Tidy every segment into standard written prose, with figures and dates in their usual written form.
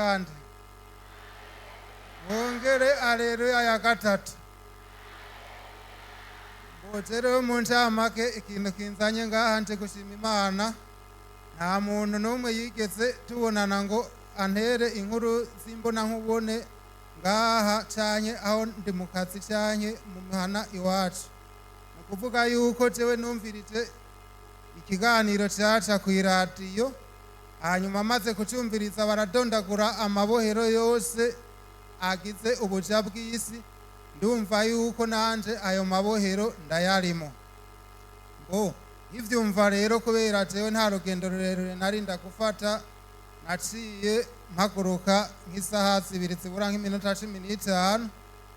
Kandi mwongere aleluya ya gatatu. Mbotereho mu ncamake ikintu kinzanye ngaha nje gushima Imana. Nta muntu n'umwe yigeze tubonana ngo antere inkuru z'imbonankubone ngaha canke aho ndi mu kazi canke mu mihana iwacu. Ni ukuvuga yuko jewe numvirije ikiganiro caca kw'iradiyo, hanyuma maze kucumviriza baradondagura amabohero yose agize ubuja bw'isi, ndumva yuko nanje ayo mabohero ndayarimo. Ngo nkivyumva rero, kubera jewe nta rugendo rurerure narinda gufata, naciye mpaguruka nk'isaha 2 zibura nk'iminota 15,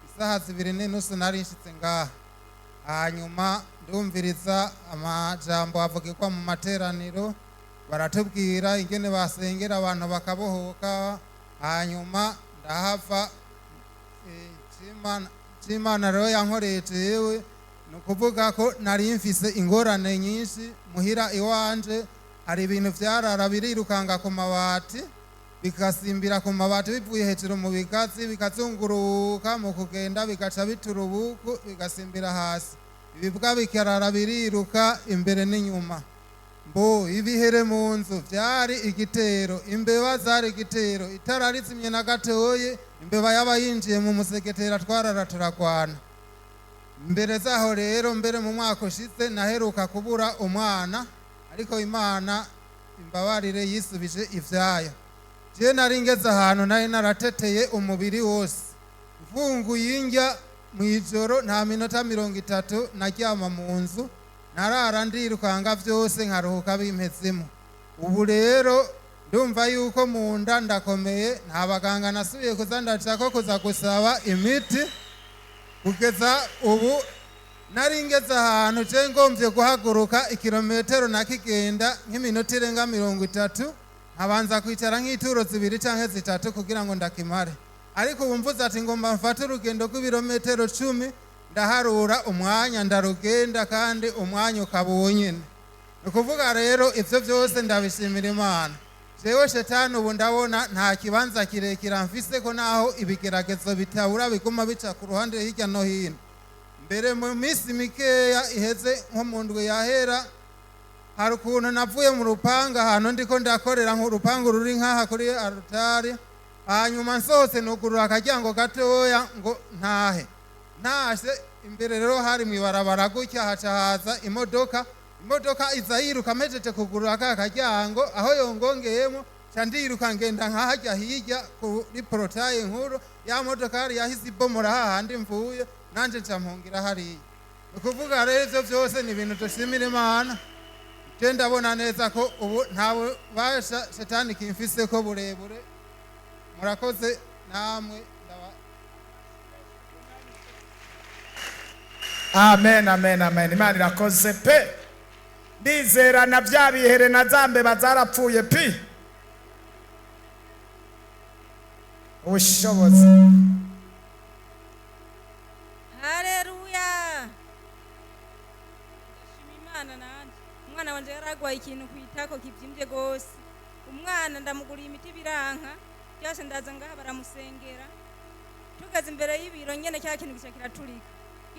isaha 2:30 nari nshitse ngaha. Hanyuma ndumviriza amajambo avugirwa mu materaniro, baratubwira ingene basengera abantu bakabohoka. Hanyuma ndahava. C'Imana rero yankoreye jewe, ni ukuvuga ko nari mfise ingorane nyinshi muhira iwanje. Hari ibintu vyarara birirukanga ku mabati, bigasimbira ku mabati bivuye hejuru mu bigazi, bikazunguruka mu kugenda bigaca bitura ubuku, bigasimbira hasi. Ibibwa bikarara biriruka imbere n'inyuma. Mbo ibihere mu nzu vyari igitero, imbeba zari igitero, itara rizimye na gatoye imbeba yaba yinjiye mu musegetera, twarara turagwana. Mbere zaho rero, mbere mu mwaka ushize naheruka kubura umwana, ariko Imana imbabarire yisubije ivyayo. Je nari ngeze ahantu nari narateteye umubiri wose, mfunguye indya mw'ijoro nta minota 30 naryama mu nzu, narara ndirukanga vyose nkaruhuka bimpezemo. Ubu rero ndumva yuko mu nda ndakomeye, nta baganga nasubiye kuza ndacako kuza gusaba imiti. Kugeza ubu nari ngeze ahantu je ngomvye guhaguruka ikirometero nakigenda nk'iminota irenga 30, nkabanza kwicara nk'ituro 2 canke 3 kugira ngo ndakimare. Ariko ubu mvuze ati ngomba mfate urugendo rw'ibirometero 10, ndaharura umwanya ndarugenda, kandi umwanya ukaba uwo nyene. Ni ukuvuga rero ivyo vyose ndabishimira Imana. Jewe shetani ubu ndabona nta kibanza kirekire amfise ko, naho ibigeragezo bitabura biguma bica ku ruhande hirya no hino. Mbere mu minsi mikeya iheze, nko mu ndwi yahera, hari ukuntu navuye mu rupanga ahantu ndiko ndakorera, nk'urupangu ruri nk'aha kuri arutari. Hanyuma nsohotse nugurura akaryango gatoya ngo ntahe. Ntashe imbere rero hari mw'ibarabara gutya, haca haza imodoka. Imodoka iza yiruka, mpejeje kugurura ka karyango aho yongongeyemo, ca ndiruka ngenda nkahajya hirya kuri porotaye nkuru. Ya modokari yahise ibomora hahandi mvuye, nanje nca mpungira hariya. Ni ukuvuga rero ivyo vyose ni ibintu dushimira Imana. Je ndabona neza ko ubu nta bubasha shetani kimfise ko burebure. Murakoze namwe ndaba. Amen, amen, amen. Imana irakoze pe. Ndizera na bya bihere na za mbeba zarapfuye pi. Ubushobozi. Haleluya! Ndashima Imana. Nanjye umwana wanje yaragwaye ikintu kwitako kivyimbye gose. Umwana ndamuguriye imiti biranka byose, ndaza ngaha baramusengera. Tugeze imbere y'ibiro nyene cya kintu gica kiraturika.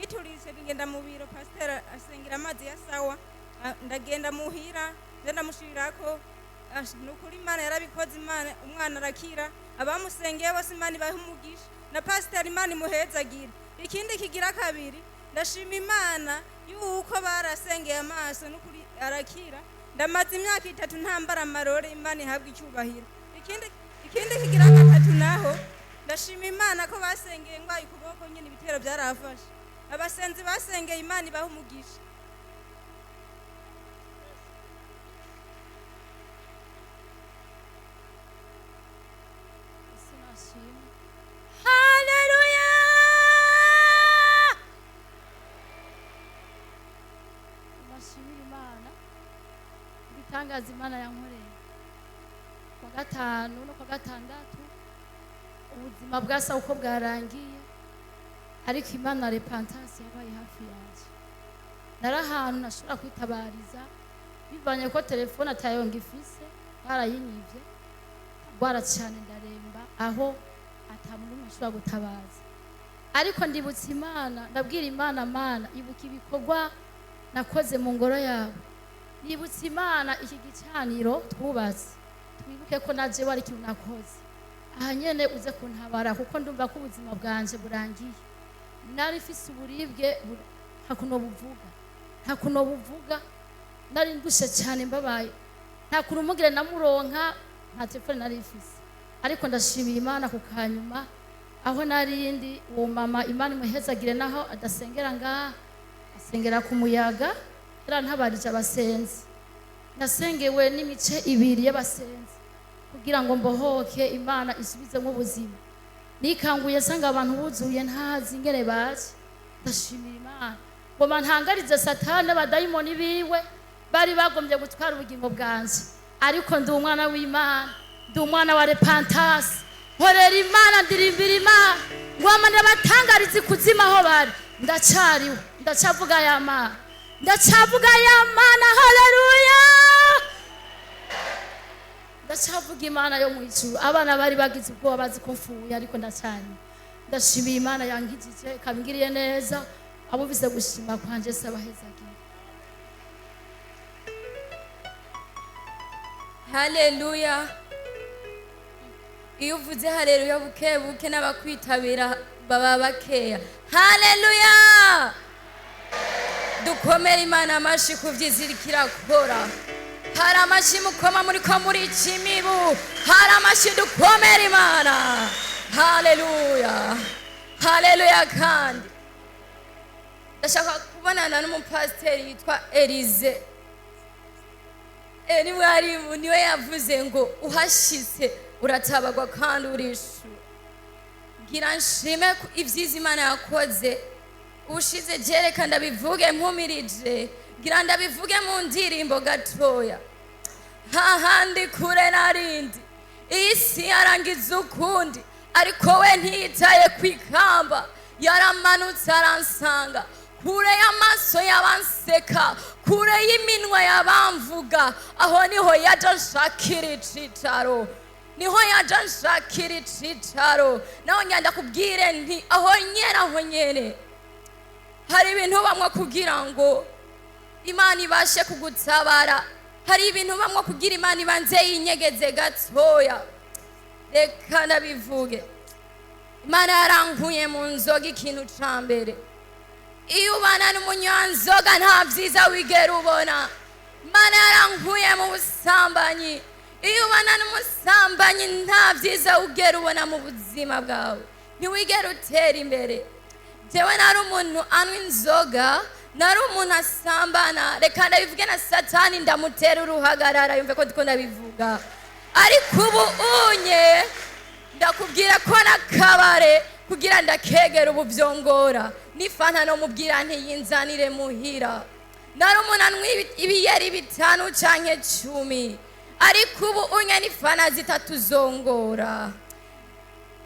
Gituritse ngenda mu biro, pasiteri asengera amazi ya sawa. Ndagenda muhira nze ndamushirirako. Nukuri Imana yarabikoze. Imana, umwana arakira. Abamusengeye bose Imana ibahe umugisha, na pasiteri Imana imuhezagire. Ikindi kigira kabiri, ndashima Imana yuko barasengeye amaso, nukuri arakira. Ndamaze imyaka 3 ntambara amarore. Imana ihabwa icyubahiro. Ikindi kigira gatatu naho, ndashima Imana ko basengeye ngwaye ukuboko nyine, ibitero byarafashe. Abasenzi basengeye Imana ibahe umugisha. Haleluya! Bashimira Imana ibitangaza Imana yankoreye. Kwa gatanu no kwa gatandatu ubuzima bwasa uko bwarangiye, ariko Imana repentance yabaye hafi yanjye. Nari ahantu nashobora kwitabariza bivanye ko telefone atayo ngifise, barayinyivye. Ndagwara cyane, ndaremba aho atamuntu n'umwe ashobora gutabaza. Ariko ndibutsa Imana, ndabwira Imana: "Mana, ibuka ibikorwa nakoze mu ngoro yawe." Nibutsa Imana iki gicaniro twubatse, twibuke ko naje wari ikintu nakoze aha nyene, uze kuntabara kuko ndumva ko ubuzima bwanje burangiye. Nari mfise uburibwe nta kuntu buvuga, nta kuntu buvuga. Nari ndushe cyane, mbabaye, nta kuntu umugire namuronka, nta telefone nari mfise. Ariko ndashimira Imana ku kanyuma aho narindi, uwo mama Imana imuhezagire, naho adasengera ngaha, asengera ku muyaga, yarantabarije abasenzi. Nasengewe n'imice ibiri y'abasenzi kugira ngo mbohoke, Imana isubizemo ubuzima. Nikanguye nsanga abantu buzuye, ntazi ingene baje. Ndashimira Imana ngoma ntangarize Satani n'abadayimoni biwe bari bagombye gutwara ubugingo bwanje. Ariko ndi umwana w'Imana, ndi umwana wa repentance, nkorera Imana, ndirimbira Imana, ngoma ndabatangariza ikuzimu aho bari. Ndacariho, ndacavuga ya Mana, ndacavuga ya Mana. Haleluya! Ndacavuga Imana yo mu ijuru. Abana bari bagize ubwoba, bazi ko mfuye, ariko ndacari. Ndashimiye Imana yankijije, ikabingiriye neza. Abumvise gushima kwanje, sabahezagiye. Haleluya! Iyo uvuze haleluya buke buke, n'abakwitabira baba bakeya. Haleluya! Dukomere Imana amashi ku byiza iriko irakora. Hari amashi mukoma muri ko murica imibu. Hari amashi, dukomere Imana. Haleluya, haleluya! Kandi ndashaka kubonana n'umupasiteri yitwa Elize. Ni mwarimu, niwe yavuze ngo uhashitse uratabagwa kandi urishura. Ngira nshime ku ibyiza Imana yakoze ubushize. Jereka ndabivuge mpumirije, ngira ndabivuge mu ndirimbo gatoya. Hahandi kure narindi, iyi si yarangiza ukundi, ariko we ntiyitaye ku ikamba, yaramanutse aransanga kure y'amaso y'abanseka, kure y'iminwa y'abamvuga. Aho niho yaja nshakira icicaro, niho yaja nshakira icicaro. Naho ngenda kubwire nti aho nyene, aho nyene hari ibintu bamwe kugira ngo Imana ibashe kugutabara, hari ibintu bamwe kugira Imana ibanze yinyegeze gatoya. Reka ndabivuge: Imana yarankuye mu nzoga. Ikintu ca mbere, iyo ubana n'umunywanzoga nta byiza wigera ubona. Imana yarankuye mu busambanyi. Iyo ubana n'umusambanyi nta byiza ugera ubona mu buzima bwawe, ntiwigera utera imbere. Jewe nari umuntu anywa inzoga, nari umuntu asambana. Reka ndabivuge, na Satani ndamutera uruhagarara yumve ko ndiko ndabivuga. Ariko ubu unye ndakubwira ko n'akabare kugira ndakegera ubu byongora, n'ifanta no mubwira ntiyinzanire muhira. Nari umuntu anywa ibiyeri 5 canke 10, ariko ubu unye n'ifanta 3 zongora.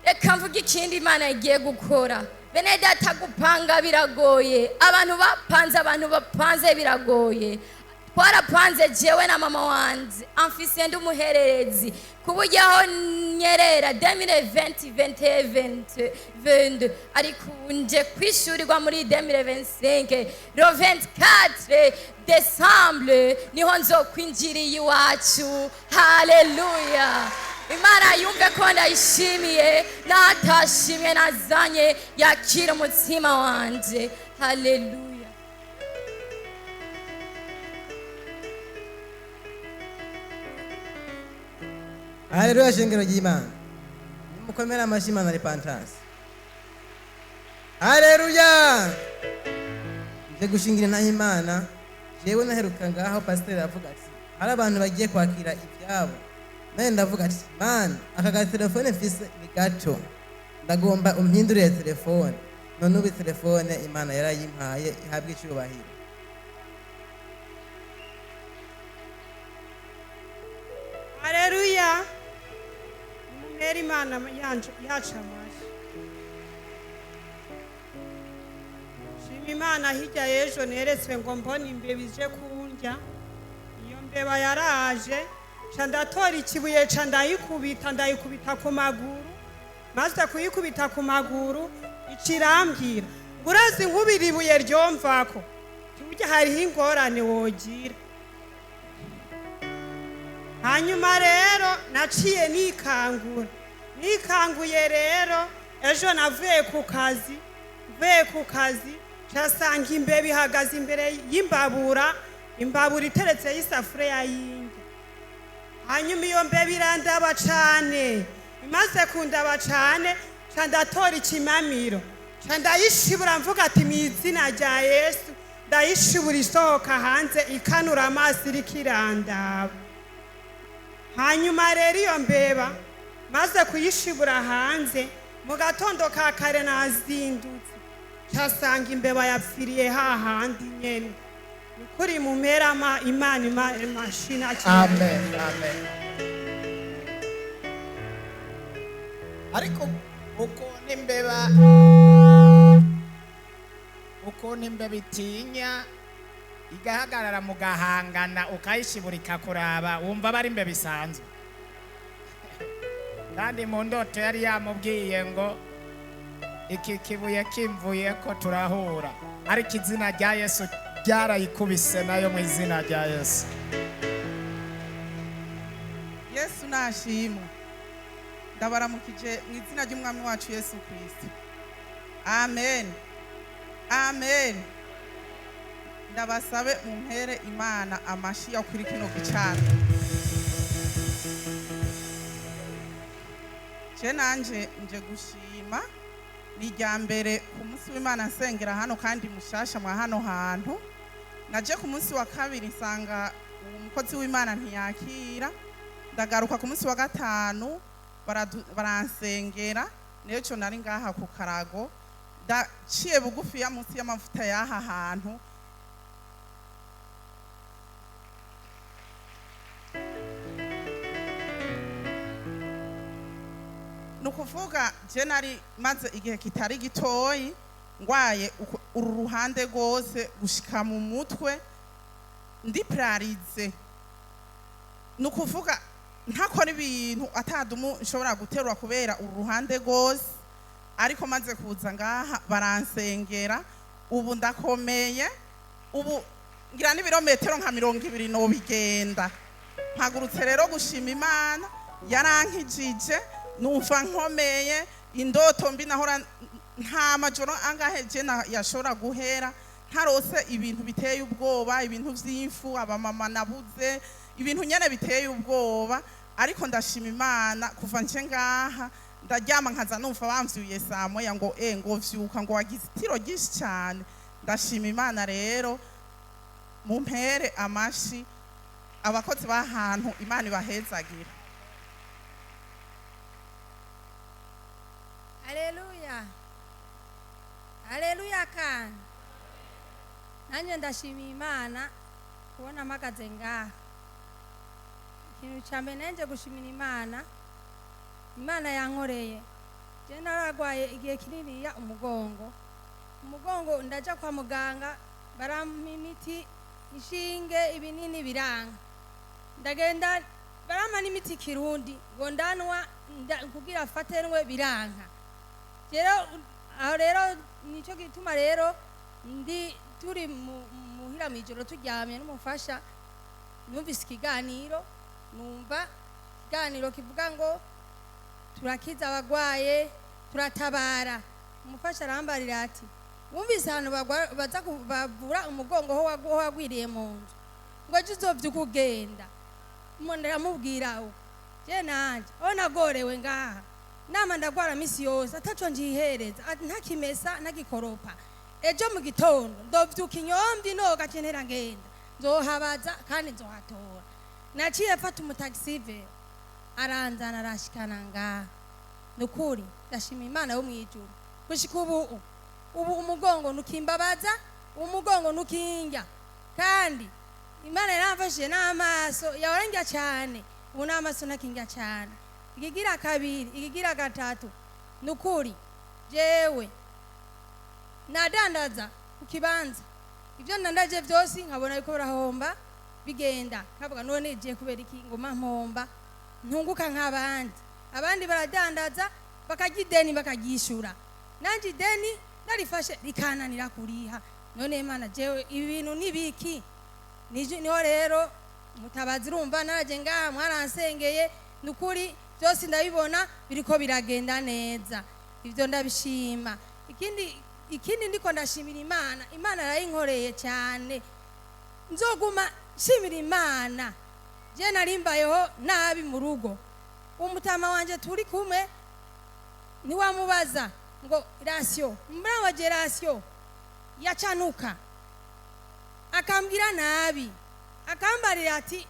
Reka mvuge ikindi Imana igiye gukora. Bene data, gupanga biragoye. Abantu bapanze, abantu bapanze biragoye. Twarapanze jewe na mama wanje, amfise ndi umuhererezi, ku buryo aho nyerera 2020, 21, 22, ariko ubu nje kwishyurirwa muri 2025, le 24 décembre niho nzokwinjiriye iwacu. Haleluya! Imana yumve ko ndayishimiye, natashimye nazanye, yakira umutima wanje. Haleluya! Haleluya! Shengero ry'Imana, nimukomere amashyi Imana repentance. Haleluya! Nje gushingira intahe Imana. Jewe naheruka ngaho, pasiteri aravuga ati hari abantu bagiye kwakira ibyabo. Nawe ndavuga ati: "Mana, aka gatelefone mfise ni gato, ndagomba umpindurire telefone." None ubu telefone Imana yarayimpaye, ihabwa icyubahiro. Haleluya! Nimumere Imana yacu amashyi. Shima Imana, hirya y'ejo neretswe ngo mbone imbeba ije kundya. Iyo mbeba yaraje. Ca ndatora ikibuye, ca ndayikubita, ndayikubita ku maguru. Maze kuyikubita ku maguru, icirambwira ngo: "Urazi nkubira ibuye ryomvako, burya hariho ingorane wogira." Hanyuma rero naciye nikangura. Nikanguye rero ejo, navuye ku kazi, mvuye ku kazi casanga imbeba ihagaze imbere y'imbabura, imbabura iteretse y'isafuriya y'indya. Hanyuma iyo mbeba irandaba cane. Imaze kundaba cane, ca ndatora ikimamiro, ca ndayishibura, mvuga ati: "Mu izina rya Yesu." Ndayishibura, isohoka hanze ikanura amaso, iriko irandaba. Hanyuma rero iyo mbeba maze kuyishibura hanze, mu gatondo ka kare nazindutse, casanga imbeba yapfiriye hahandi nyene. Ni kuri mumerama Imana imashina. Amen, amen. Ariko ukuntu imbeba itinya, igahagarara mu gahangana, ukayishibura ikakuraba, wumva aba ari imbeba isanzwe. Kandi mu ndoto yari yamubwiye ngo: "Iki kibuye kimvuye ko turahura." Ariko izina rya Yesu ryarayikubise nayo, mu izina rya Yesu. Yesu nashimwe. Ndabaramukije mu izina ry'Umwami wacu Yesu Kirisito. Amen, amen. Ndabasabe mumpere Imana amashi yo kuri kino gicaniro. Je nanje nje gushima. Ni irya mbere ku munsi w'Imana nsengera hano, kandi mushasha mwa hano hantu. Naje ku munsi wa kabiri, nsanga uwo mukozi w'Imana ntiyakira. Ndagaruka ku munsi wa gatanu, baransengera. Nico nari ngaha ku karago, ndaciye bugufiya munsi y'amavuta y'aha hantu. Ni ukuvuga je nari maze igihe kitari gitoyi ngwaye uru ruhande rwose gushika mu mutwe, ndi paralysée. Ni ukuvuga ntakora ibintu, atadumu nshobora guterura kubera uru ruhande rwose. Ariko maze kuza ngaha baransengera, ubu ndakomeye. Ubu ngira n'ibirometero nka 20 nobigenda. Mpagurutse rero gushima Imana yarankijije, numva nkomeye. Indoto mbi nahora, nta majoro angahe je yashobora guhera ntarose ibintu biteye ubwoba, ibintu vy'imfu, abamama nabuze, ibintu nyene biteye ubwoba. Ariko ndashima Imana, kuva nje ngaha ndaryama nkaza numva bamvyuye saa moya ngo ngo vyuka, ngo wagize itiro ryinshi cyane. Ndashima Imana rero. Mumpere amashi abakozi b'ahantu, Imana ibahezagira. Haleluya, haleluya. Kandi nanjye ndashimiye Imana kubona mpagaze ngaha. Ikintu cya mbere nanjye gushimira Imana, Imana yankoreye. Je naragwaye igihe kininiya umugongo. Umugongo ndaja kwa muganga, barampa imiti, inshinge, ibinini, biranga. Ndagenda barampa n'imiti kirundi ngo ndanwa kugira afatenwe, biranka. Rero aho rero nicyo gituma rero ndi turi muhira mw'ijoro, turyamye n'umufasha, numvise ikiganiro, numva ikiganiro kivuga ngo turakiza abagwaye, turatabara. Umufasha arambarira ati: "Wumvise ahantu baza bavura umugongo ho wagwiriye mu nzu, ngo ejo uzovyuka ugenda." Umuntu aramubwira uko je nanje aho nagorewe ngaha, nama ndagwara misi yose, ataco njihereza, ntakimesa, ntagikoropa. Ejo mu gitondo ndovyuka inyomvi, noga, ntera ngenda, nzohabaza kandi nzohatora. Naciye mfata umutaxi, aranzana, arashikana ngaha. Nukuri ndashima Imana yo mwijuru. Gushika ubu umugongo ntukimbabaza, umugongo ntukindya. Kandi Imana yaramfashije n'amaso yahora ndya cyane, ubu n'amaso ntakindya cyane. Ikigira kabiri, ikigira gatatu, nukuri jewe nadandaza ku kibanza, ibyo ndandaje byose nkabona yuko birahomba. Bigenda nkavuga none je kubera iki ngoma mpomba ntunguka nk'abandi? Abandi baradandaza, bakarya ideni, bakaryishura, nanje ideni narifashe rikananira kuriha. None Imana, jewe ibi bintu nibiki? Niho rero mutabazi, urumva naje ngaha, mwaransengeye, nukuri byose ndabibona biriko biragenda neza, ibyo ndabishima. Ikindi ndiko ndashimira Imana, Imana yarayinkoreye cyane, nzoguma nshimira Imana. Je narimbayeho nabi mu rugo, umutama wanje turi kumwe ntiwamubaza ngo ration, murabaje ration, yacanuka akambwira nabi, akambarira ati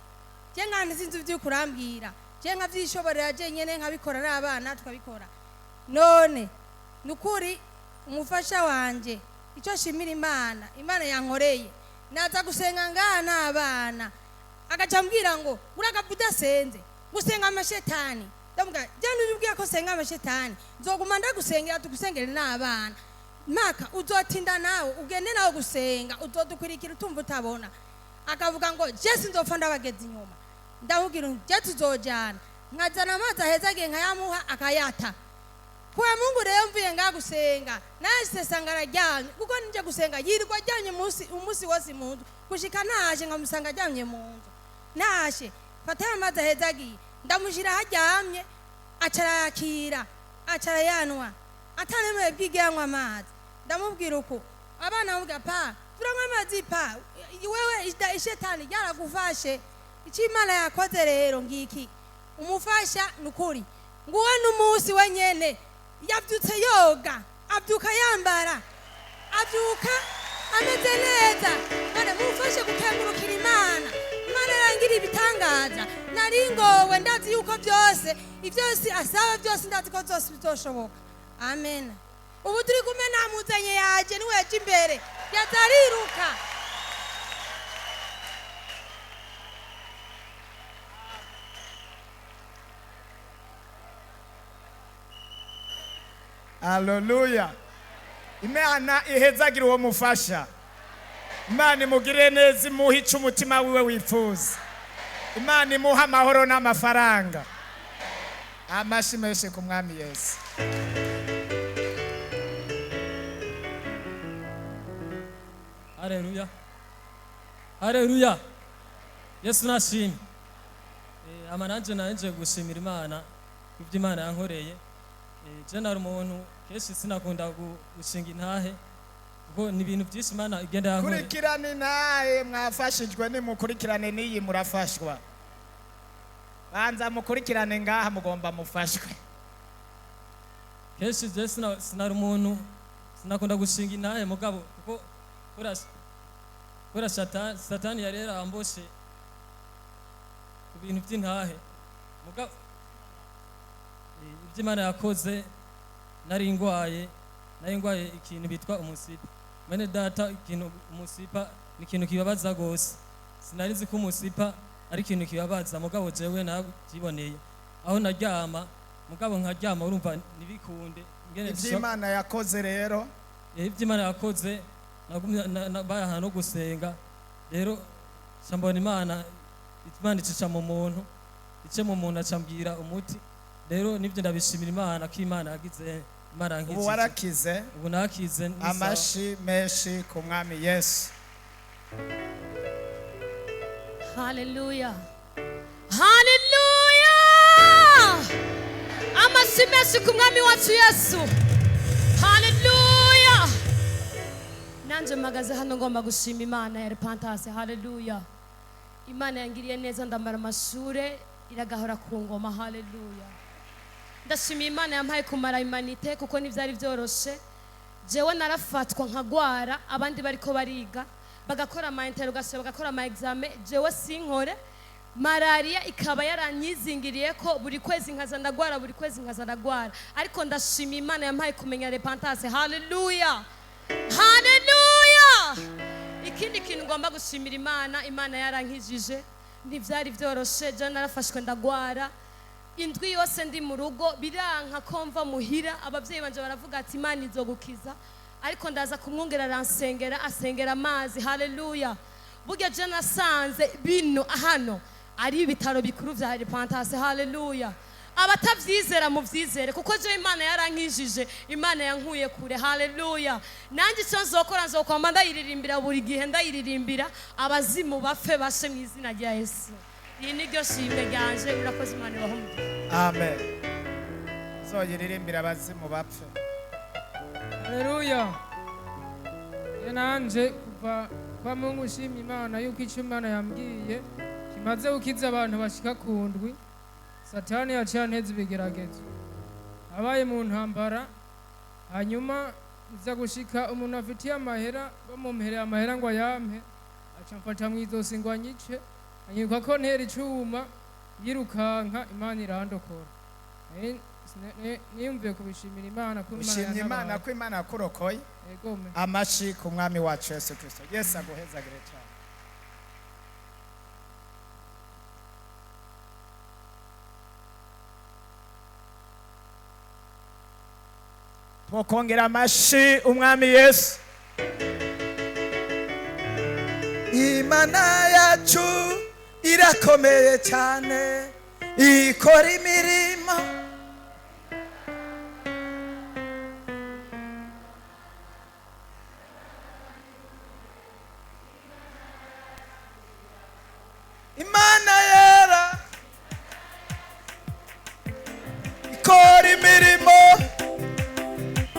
je nkandi sinzi ibyo kurambwira, je nkavyishoborera je nyene, nkabikora n'abana tukabikora. None nukuri umufasha wanje, icyo nshimira Imana, Imana yankoreye, naza gusenga ngaha n'abana, agaca ambwira ngo uragapfa udasenze, gusenga amashetani. Ndamubwira je ntubibwira ko senga amashetani, nzoguma ndagusengera, tugusengere n'abana maka uzotinda nawe ugende nawe gusenga, uzodukwirikira utumva utabona. Akavuga ngo je sinzopfa ndabageza inyuma. Ndamubwira nti je tuzojana, nkazana amazi ahezagiye nkayamuha, akayata. Kuwa Mungu rero mvuye ngaha gusenga, nahise sanga araryamye, kuko nije gusenga yirirwa aryamye umunsi wose mu nzu, gushika naje nkamusanga aryamye mu nzu. Nashe fata ya mazi ahezagiye, ndamushyira aho aryamye, aca arayakira, aca arayanwa, atanemeye bwige yanywa amazi. Ndamubwira uko abana bamubwira, pa turanywa amazi, pa wewe ishetani ryaragufashe. Icyo Imana yakoze rero ngiki, umufasha nukuri nguwo n'umunsi wenyene yabyutse yoga, abyuka yambara, abyuka ameze neza. None mumfashe gukengurukira Imana. Imana irangira ibitangaza. Nari ngowe, ndazi yuko byose ibyose asaba byose, ndazi ko byose bizoshoboka. Amen. Ubu turi kumwe, namuzanye, yaje, niwe yaje imbere, yaza ariruka. Haleluya! Imana ihezagira uwo mufasha, Imana imugirire neza, imuhe icyo umutima wiwe wifuza, Imana imuhe amahoro n'amafaranga. Amashi menshi ku Mwami Yesu. Haleluya. Haleluya. Yesu nashimwe. Ama nanje nanje gushimira Imana ibyo Imana yankoreye. Je nari umuntu kenshi sinakunda gushinga intahe, kuko ni ibintu byinshi Imana igenda yankoreye. Kurikirane nawe, mwafashijwe, nimukurikirane n'iyi murafashwa. Banza mukurikirane ngaha, mugomba mufashwe. Kenshi je sinari umuntu sinakunda gushinga intahe, mugabo kuko kubera Satani yari yaramboshe ku bintu by'intahe. Mugabo ibyo Imana yakoze, nari ngwaye ikintu bitwa umusipa. Mwene data, ikintu umusipa ni ikintu kibabaza gose. Sinari nzi ko umusipa ari ikintu kibabaza, mugabo jewe nabyiboneye aho naryama, mugabo nkaryama urumva ntibikunde ingene. Ibyo Imana yakoze rero? Ibyo Imana yakoze, nagumye bayaha no gusenga rero, nca mbona Imana icisha mu muntu, ice mu muntu, acambwira umuti. Rero nibyo ndabishimira Imana ko Imana yagize, Imana Ubu yankijije. Warakize? Ubu nakize, ni sawa. Amashi menshi ku Mwami Yesu. Haleluya, haleluya! Amashyi menshi ku Mwami wacu Yesu. Haleluya! Nanjye mpagaze hano ngomba gushima Imana ya Repentance. Haleluya! Imana yangiriye neza, ndamara amashure, iragahora ku ngoma. Haleluya! Ndashimiye Imana yampaye kumara humanités, kuko ntibyari byoroshe. Jewe narafatwa nkagwara, abandi bariko bariga, bagakora ama interrogation, bagakora ama examen, jewe sinkore. Malariya ikaba yaranyizingiriye ko buri kwezi nkaza ndagwara, buri kwezi nkaza ndagwara. Ariko ndashima Imana yampaye kumenya Repentance. Haleluya, haleluya! Ikindi kintu ngomba gushimira Imana, Imana yarankijije, ntibyari byoroshe. Jewe narafashwe ndagwara indwi yose ndi mu rugo, biranka ko mva muhira. Ababyeyi banje baravuga ati Imana izogukiza, ariko ndaza kumwongera, aransengera, asengera amazi. Haleluya! Burya je nasanze bino hano ari ibitaro bikuru vya repentance. Haleluya! Abatavyizera muvyizere, kuko je Imana yarankijije, Imana yankuye kure. Haleluya! Nanjye icyo nzokora, nzokwama ndayiririmbira buri gihe, ndayiririmbira, abazimu bapfe bashe mu izina rya Yesu. Iyi ni ryo shimwe ryanje. Urakoze, Imana ibahe umugisha. Amen. Uzoyiririmbira abazimu bapfe. Haleluya! Iyo nanje kuva kwa Mungu ushima Imana yuko icyo Imana yambwiye kimaze gukiza abantu bashika ku ndwi. Satani yaciye anteza ibigeragezo, abaye mu ntambara, hanyuma nza gushika umuntu afitiye amahera, bamumpereye amahera ngo ayampe, aca mfata mu izosi ngo anyice, anyiruka ko ntera icuma yirukanka, Imana irandokora. Niyumviye kubishimira Imana ko Imana Ushimye Imana yantabaye. ko Imana yakurokoye. Egome. Amashi ku Mwami wacu Yesu Kristo. Yesu aguhezagire cyane. Twokongera amashi Umwami Yesu. Imana yacu irakomeye cyane, ikora imirimo. Imana yera ikora imirimo.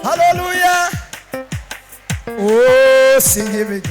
Haleluya! Oh, sinkibigi.